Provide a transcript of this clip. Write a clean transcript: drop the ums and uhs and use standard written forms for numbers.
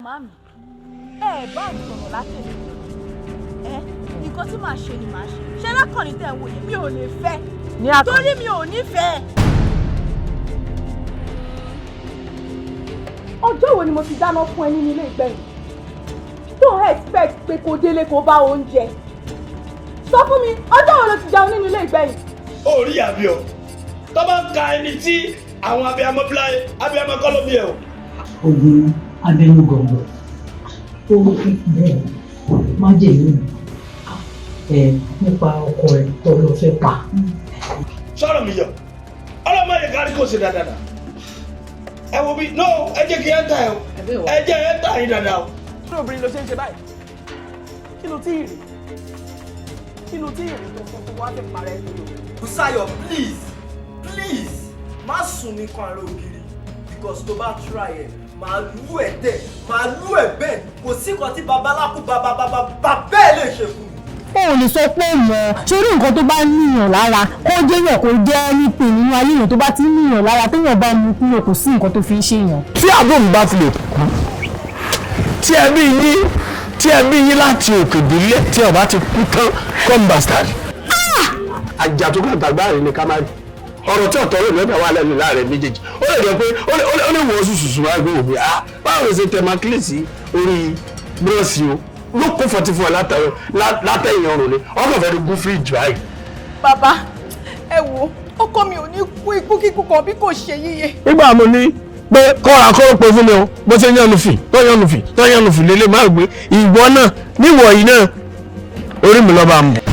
Màmí, ẹ bá ń sọ̀rọ̀ látẹ̀lé ẹ, nǹkan tí màá ṣe ni màá ṣe. Ṣé lákànní tẹ̀ ń wò yẹn, mi ò lè fẹ́ Ní àkànní. Torí mi ò nífẹ̀ẹ́. Ọjọ́ wo ni mo ti dáná fún ẹ nínú ilé ìgbẹ́yìn tó ń expect pé kó délé kó bá oúnjẹ? Sọ fún mi, ọjọ́ wo ló ti jẹun nínú ilé ìgbẹ́yìn? Ó rí àbí ọ tó bá ń ka ẹni tí àwọn abiyamọ bíláyé, abiyamọ kọ́ ló bí ẹ o. Oògùn abẹnú gọ̀ǹgọ̀ tó bẹ́ẹ̀ májèlé ẹ nípa ọkọ ẹ tó lọ fẹ́ pa. Sọ̀rọ̀ mi yọ, ọlọ́mọ yẹn kárí kò ṣe dáadáa. Ẹ wo bí, no, ẹ jẹ́ kí ẹ ta ẹ o, ẹ jẹ́ ẹ ta yín dáadáa o. Kí ló obìnrin ló ṣe ń ṣe báyìí? Kí ló tí ì rí? Kí ló tí ì rí tó fún tó wá fẹ́ parẹ́ nínú rẹ̀? Bùsáyọ̀, please, please, má sùn mí kan àrò ògiri, because tó bá try ẹ̀, màá lú ẹ̀ tẹ̀, màá lú ẹ̀ bẹ́ẹ̀. Kò sí nǹkan tí babaláku bàbá bàbá ẹ̀ lè ṣe fún mi. O ò lè sọ pé mọ̀ sórí nǹkan tó bá níyàn lára, kó jẹ́yàn, kó jẹ́ nípìn nínú ayé èèyàn, tó bá ti níyàn lára, téèyàn bá mú kúrò, kò sí nǹkan tó fi ń ṣèyàn. Tí àbúrò mi bá fi lè kú, tí ẹbí yín láti òkè délé, tí ọba ti kú tán, come bastard. Àjà tó kàn tàgbà rẹ̀ ni ká má rí ọ̀rọ̀ tí ọ̀tọ̀ rẹ̀ lọ́dọ̀ wà lẹ́nu láàrẹ̀ méjèèjì. Ó lè jẹ́ pé ó lè wọ́ sùsùsù wá gbé òbí, ah, báwo ló ṣe tẹ mákìlì sí orí búrọ́ọ̀sì o, ló kó fọtí fún ẹ látẹ̀yìn ọrùn ni ọkọ̀ fẹ́ẹ́ gún fíríjì báyìí. Bàbá, ẹ wo, ọkọ mi ò ní kú ikú kíkú kan bí kò ṣe yíyẹ. Nígbà mo ní pé kọ́ra kó pe fún mi o, bó ṣe yànnù fì tó yànnù fì tó yànnù fì lélẹ̀, má gbé ìwọ náà níwọ̀ yìí náà orí mi lọ́ba mọ̀.